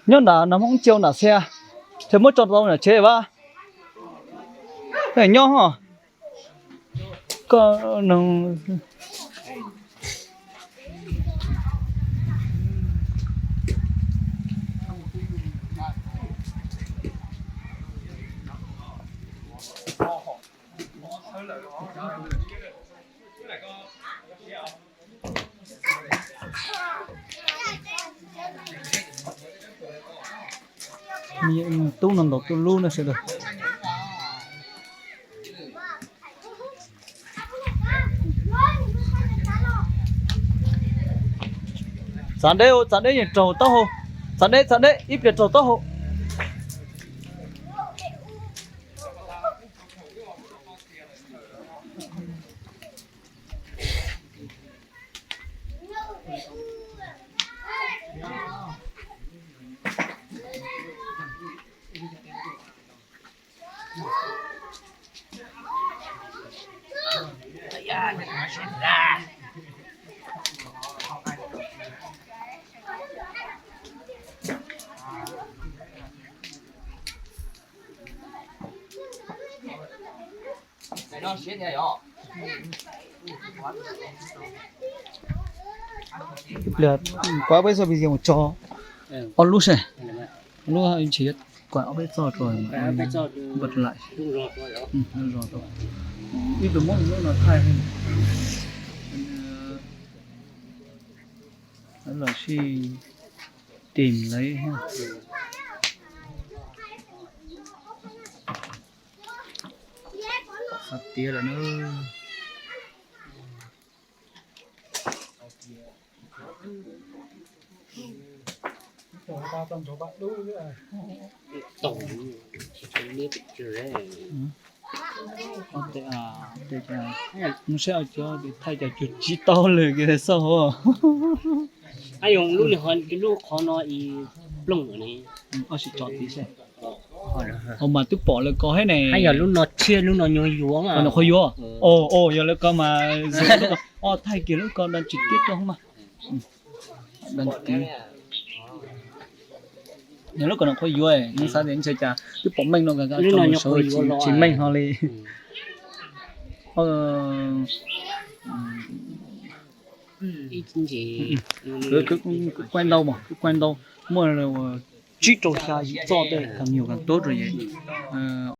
Nyob nram no Hmoob Nciau nram xia, ces muab tso rau nram tsev vaj. Nyob ho. Koj no. Tub no ntaus tuj lub no sawv daws. Txav deb, txav deb yeej raug taub hau. Txav deb, txav deb, ib pliag raug taub hau. Ib pliag kuv ob peb txoj video mus tso ob lub seb, lub tsis kuv ob peb txoj rau, npaj rau lawm. Ib tug muab lub no thaij los sib tim lawm. Qhov tiav lawm na. Mus saib cov thaij cov cuag tsib tau lawm kiag xauj hauv. Lub qhov no plooj ne. Ua mas twb pom lawv ko thiab ne. Yog lub no tshiab, lub no nyuag yuav, nyuam qhuav yuav. Yog lawv ko mas, o, thaij kiag lub ko da tsis tib rau mas. Yog lub ko nyuam qhuav yuav, yeej xav tias ntshe cas twb pom meej no, tsis meej ho li. Kuj quaj ntau mas, kuj quaj ntau, muaj tsib rau xya yim txoj tej, nyuag kag tuab rau yus.